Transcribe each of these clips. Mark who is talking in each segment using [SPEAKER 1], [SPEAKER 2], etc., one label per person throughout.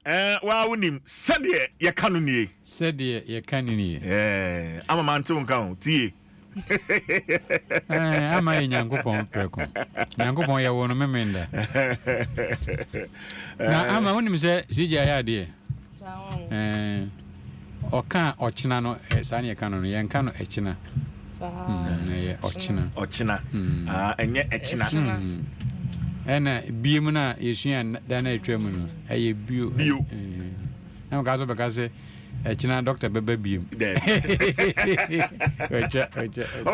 [SPEAKER 1] Eh, waa wonim sɛdeɛ yɛka no nie.
[SPEAKER 2] Sɛdeɛ yɛka no nie.
[SPEAKER 1] Eh, ama mante wo nka ho tie.
[SPEAKER 2] Eh, ama yɛ Nyankopɔn prɛko. Nyankopɔn yɛwoo no Memenda. Na ama wonim sɛ CJ ayɛ adeɛ. Eh, ɔka ɔkyena no, eh, saa ne yɛka no no, yɛnka no ɛkyena. Mm, ɛyɛ ɔkyena.
[SPEAKER 1] Ɔkyena. Mm. Ah, ɛnyɛ ɛkyena.
[SPEAKER 2] Mm. Ɛna bie mu no a yɛsua da no atwa mu no, ɛyɛ bio.
[SPEAKER 1] Bio.
[SPEAKER 2] Eh, na meka sɛ bɛka sɛ ɛkyena dɔkta bɛba biem.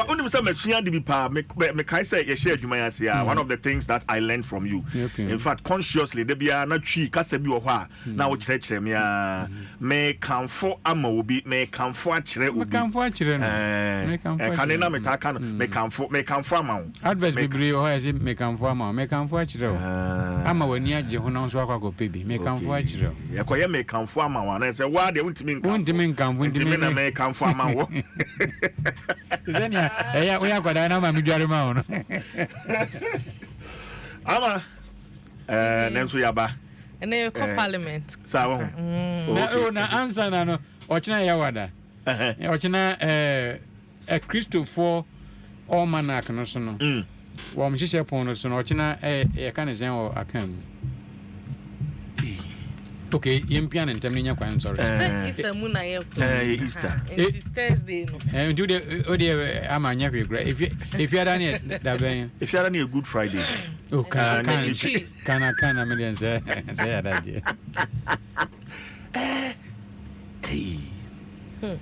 [SPEAKER 1] Wonim sɛ masua de bi paa. Mekae sɛ yɛhyɛ adwuma yi ase a, one of the things that I learned from you, in fact consciously, da biara na Twi kasa bi wɔ hɔ a na wokyerɛkyerɛ me a, mekamfo ama obi, mekamfo akyerɛ obi.
[SPEAKER 2] Mekamfo akyerɛ no. Mekamfo akyerɛ.
[SPEAKER 1] Kane na metaa ka no, mekamfo, mekamfo ama wo.
[SPEAKER 2] Adverts bebree wɔ hɔ a yɛse mekamfo ama wo, mekamfo akyerɛ wo, ama w'ani agye ho na wo nso woakɔ akɔpɛ bi, mekamfo akyerɛ wo.
[SPEAKER 1] Ɛkɔyɛ mekamfo ama wo anaa sɛ woa deɛ wontumi nkamfo.
[SPEAKER 2] Wontumi nkamfo
[SPEAKER 1] nti me na mekamfo ama wo.
[SPEAKER 2] Te sɛ nea ɛyɛ woyɛ akwadaa na maame dware ma wo no.
[SPEAKER 1] Ama ɛɛ nanso yaba.
[SPEAKER 3] Ɛnna yɛkɔ parliament.
[SPEAKER 1] Saa wɔ ho.
[SPEAKER 2] Na o na ansa na no ɔkyena yɛ wada. Ɔkyena ɛɛ. Akristofoɔ almanac no so no, wɔn nhyehyɛ pon no so no, ɔkyena yɛka ne sɛn wɔ Akan mu? Ok, yɛmpia ne ntɛm no nya kwan nsɔre.
[SPEAKER 3] Sɛ Easter mu na yɛkɔ.
[SPEAKER 1] Ɛɛ Easter.
[SPEAKER 3] Nti Thursday no.
[SPEAKER 2] Ɛɛ nti wode wode ama nyɛ hwee kura. Efi efiada ne dabɛn.
[SPEAKER 1] Efiada ne yɛ Good Friday.
[SPEAKER 2] Oh kan kan kan kan na me deɛ nsɛ nsɛ yɛ adagyeɛ.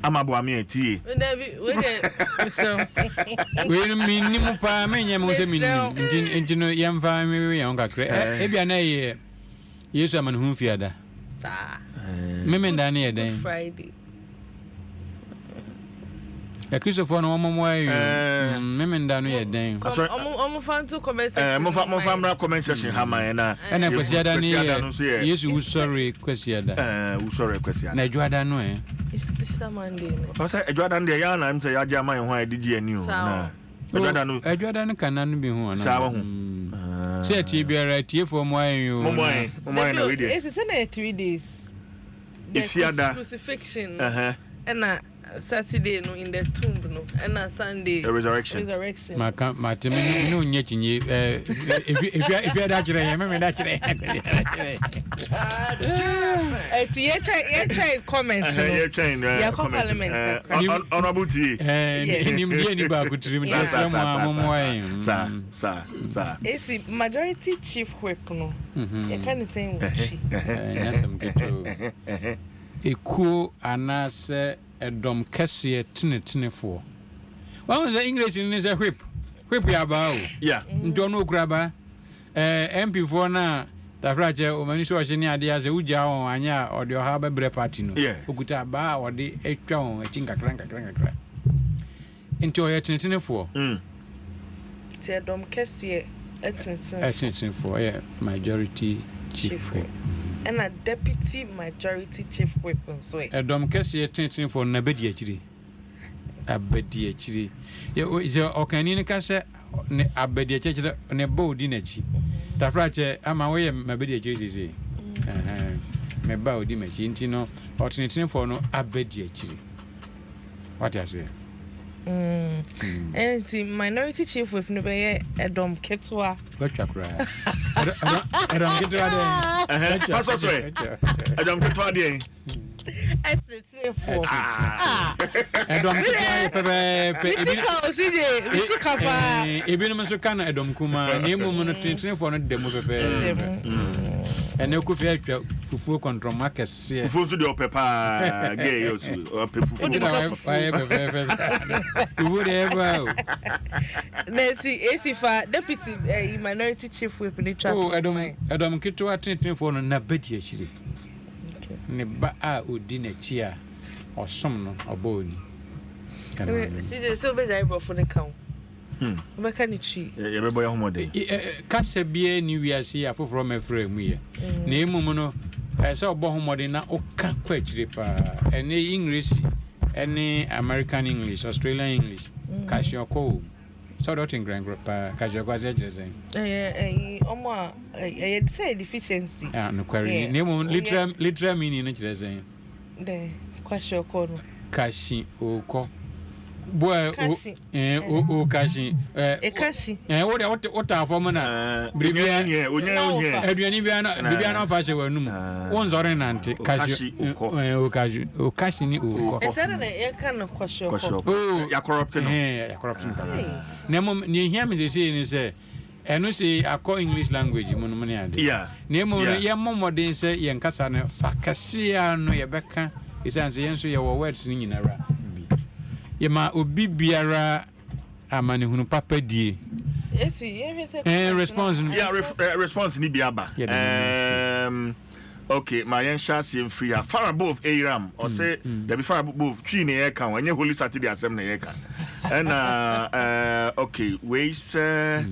[SPEAKER 1] Ama boa me tie.
[SPEAKER 2] Wei no mennim paa, menyɛ me ho sɛ mennim. Nti nti no yɛmfa nwewe yɛn ho kakra. Ebia na ɛyɛ Yesu amanehunu fiada. Memenda no yɛ dɛn?
[SPEAKER 3] Friday.
[SPEAKER 2] Akristofoɔ no wɔn mmoa yɛ o. Memenda no yɛ dɛn?
[SPEAKER 3] Ɔmo fa nto comment section.
[SPEAKER 1] Mo fa mo fa mmra comment section ha man na.
[SPEAKER 2] Ɛna Kwasiada no yɛ Yesu wusɔre Kwasiada.
[SPEAKER 1] Ɛɛ wusɔre Kwasiada.
[SPEAKER 2] Na Adwuada no ɛ.
[SPEAKER 3] Easter Monday no.
[SPEAKER 1] Ɔsɛ Adwuada no deɛ yɛn na sɛ yɛagye ama yɛn ho a yɛde gye ani o. Na Adwuada no.
[SPEAKER 2] Adwuada no ka nna no bi ho ana?
[SPEAKER 1] Saa wɔ ho.
[SPEAKER 2] Sɛ atie biara atiefoɔ mmoa yɛn o.
[SPEAKER 1] Mo mmoa yɛn mo mmoa yɛn na wei deɛ.
[SPEAKER 3] Esi sɛ na yɛ 3 days.
[SPEAKER 1] Efiada.
[SPEAKER 3] Crucifixion no. Ɛna Saturday no in the tomb no. Ɛna Sunday.
[SPEAKER 1] The resurrection.
[SPEAKER 3] Resurrection.
[SPEAKER 2] Maka mate me ne wo nyɛ kyinye efiada kyerɛ yɛn memeda kyerɛ yɛn.
[SPEAKER 3] Ɛti yɛtwɛn comment no.
[SPEAKER 1] Yɛtwɛn
[SPEAKER 3] Yɛkɔ parliament kakra.
[SPEAKER 1] Honorable tie.
[SPEAKER 2] Nimdeɛ ni baako tirim deɛ srɛ mo a mommoa yɛn.
[SPEAKER 1] Saa saa saa.
[SPEAKER 3] Esi majority chief whip no. Yɛka ne sɛn wɔ Twi?
[SPEAKER 2] Ɛnyɛ asɛm ketewa o. Ekuo anaasɛ ɛdɔm kɛseɛ tenetenefoɔ. Wahu sɛ English no ne sɛ whip. Whip yɛ abaa o.
[SPEAKER 1] Yeah.
[SPEAKER 2] Nti ɔno okura abaa. Ɛɛ MP foɔ no a tafrakyɛ wɔn ani so ɔhye ne adeɛ a sɛ wogyaa wɔn anyɛ a ɔde ɔhaw bɛbrɛ party no.
[SPEAKER 1] Yeah.
[SPEAKER 2] Okuta abaa a ɔde atwa wɔn akyi nkakra nkakra nkakra. Nti ɔyɛ tenetenefoɔ.
[SPEAKER 3] Nti ɛdɔm kɛseɛ ɛtenetenefoɔ.
[SPEAKER 2] Ɛtenetenefoɔ ɛyɛ majority chief whip.
[SPEAKER 3] Ɛna deputy majority chief whip nso ɛ?
[SPEAKER 2] Ɛdɔm kɛseɛ tenetenefoɔ no n'abadi akyire. Abadi akyire. Sɛ ɔkanni no ka sɛ ne abadi akyire kyerɛ sɛ ne ba odi n'akyi. Tafrakyɛ ama woyɛ m'abadi akyire seesei. Me ba odi m'akyi nti no ɔtenetenefoɔ no abadi akyire. Wate aseɛ?
[SPEAKER 3] Nti minority chief whip no bɛyɛ ɛdɔm ketewa.
[SPEAKER 2] Watwa koraa. Ɛdɔm ketewa deɛ.
[SPEAKER 1] Fa sɔ so ɛ. Ɛdɔm ketewa deɛ.
[SPEAKER 3] Ɛtenetenefoɔ.
[SPEAKER 2] Ɛdɔm ketewa yɛ pɛpɛɛpɛ.
[SPEAKER 3] Meti ka o si de, meti ka paa.
[SPEAKER 2] Ebinom nso ka no ɛdɔm kumaa na mmom no tenetenefoɔ no da mu pɛpɛɛpɛ. Ɛnɛ Kofi atwa fufuo kɔntɔnma kɛseɛ.
[SPEAKER 1] Fufuo nso deɛ ɔpɛ paa. Gɛɛ yɛ ɔsi ɔpɛ fufuo.
[SPEAKER 2] Wayɛ pɛpɛɛpɛ saa. Fufuo deɛ ɛyɛ paa o.
[SPEAKER 3] Na nti esi fa deputy eh, minority chief whip ne twa
[SPEAKER 2] to. Ɛdɔm ɛdɔm ketewa tenetenefoɔ no na bɛdi akyire. Ne ba a ɔdi n'akyi a ɔsom no ɔbɔ oni.
[SPEAKER 3] CJ sɛ wobɛgyae borɔfo no ka o. Wobɛka ne Twi.
[SPEAKER 1] Yɛbɛbɔ yɛn ho mmɔden.
[SPEAKER 2] Kasa biara nni wiase yi a foforɔ mmɛfra mu yɛ. Na mmom no, ɛsɛ sɛ wobɔ ho mmɔden na woka kɔ akyire paa. Ɛnnɛ Engiresi ne American English, Australian English, kaseɔkɔ wɔ mu. Sɛ ɔde ɔte nkran korɔ paa, kwashiorkor aseɛ kyerɛ sɛn?
[SPEAKER 3] Ɛyɛ ɛyi ɔmo a ɛyɛ sɛ ɛyɛ deficiency.
[SPEAKER 2] Ah, nokware ni. Na mmom literal literal meaning no kyerɛ sɛn?
[SPEAKER 3] Dɛn? Kwashiorkor no.
[SPEAKER 2] Kashi okɔ. Boa
[SPEAKER 3] Kashi.
[SPEAKER 2] Eh, o o kashi.
[SPEAKER 3] Eh, Ekashi.
[SPEAKER 2] Eh, wo de wo wo ta fam na. Biribi
[SPEAKER 1] a. Onye onye.
[SPEAKER 2] Aduane bi na biribi na fa hyɛ w'anum. Wo nzɔre nante.
[SPEAKER 1] Kashi okɔ.
[SPEAKER 2] Eh, o kashi. O kashi ni okɔ.
[SPEAKER 3] Ɛsɛ na yɛka no kwashiorkor.
[SPEAKER 2] Oh,
[SPEAKER 1] ya corrupt no.
[SPEAKER 2] Eh, ya corrupt no. Na mmom nea ehia me sesei ne sɛ Ɛno sei akɔ English language mu nom ne ade.
[SPEAKER 1] Yeah.
[SPEAKER 2] Na mmom no
[SPEAKER 1] Yeah.
[SPEAKER 2] yɛmmɔ mmɔden sɛ yɛn kasa no fa kɛseɛ ara no yɛbɛka ɛsiane sɛ yɛn nso yɛwɔ words no nyinara bi. Yɛma obi biara amanehunu papa die.
[SPEAKER 3] Esi yɛhwɛ sɛ
[SPEAKER 2] Eh,
[SPEAKER 3] comment no
[SPEAKER 2] response no.
[SPEAKER 1] Yeah, ref, response ni bi aba.
[SPEAKER 2] Yɛde ne
[SPEAKER 1] Okay, ma yɛn hyɛ aseɛ mfiri ha. Farah Bove Aram, ɔse, dabi Farah Bove, Twi ne yɛka o, ɛnyɛ Holy Saturday asɛm na yɛka. Ɛna, okay, wei sɛ,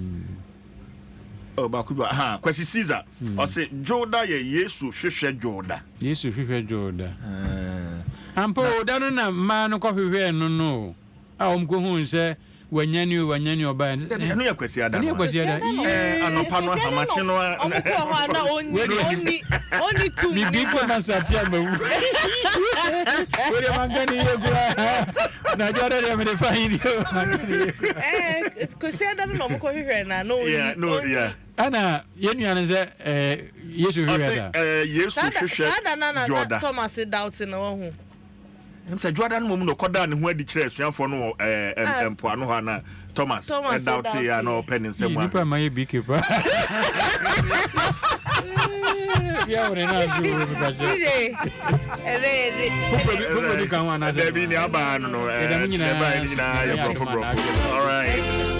[SPEAKER 1] oh, baako bi wɔ, ha, Kwasi Caesar, ɔse, Dwoda yɛ Yesu hwehwɛ Dwoda.
[SPEAKER 2] Yesu hwehwɛ Dwoda. Ampa o, da no na mmaa no kɔhwehwɛɛ no no o. A wɔn kɔ hu sɛ wanyane o wanyane o ɔbaa.
[SPEAKER 1] Dabi ɛno yɛ Kwasiada
[SPEAKER 2] no. Ɛno yɛ Kwasiada.
[SPEAKER 1] Ɛɛ anɔpa no ahamakye no a.
[SPEAKER 3] Ɔmo kɔ hɔ a na ɔnni ɔnni ɔnni tum.
[SPEAKER 2] Mi bi kɔ na sate ama wu. Wei deɛ manka ne yie koraa. Na adwa dɛ deɛ mede fa yi deɛ manka ne yie koraa.
[SPEAKER 3] Ɛɛ Kwasiada no na ɔmo kɔ hwehwɛ na na ɔnni ɔnni.
[SPEAKER 2] Ɛna yɛn nua no sɛ ɛɛ Yesu hwehwɛ da.
[SPEAKER 1] Ɔse ɛɛ Yesu hwehwɛ
[SPEAKER 3] Dwoda. Saa da na Thomas doubt na wahu.
[SPEAKER 1] Ɛm sɛ Dwoada no mmom na ɔkɔdaa ne ho adi kyerɛɛ asuafoɔ no wɔ ɛɛ mpoano hɔ a na Thomas ɛdawtee a na ɔpɛ ne nsam ahwɛ.
[SPEAKER 2] Nipa ma yɛ BK pa. Bia wɔ ne nan so wɔ mi kakyɛ. Foforɔ bi ka ho anaasɛ.
[SPEAKER 1] Dabi ni aba no no ɛɛ ɛbaa ni nyinaa yɛ borɔfo borɔfo. All right.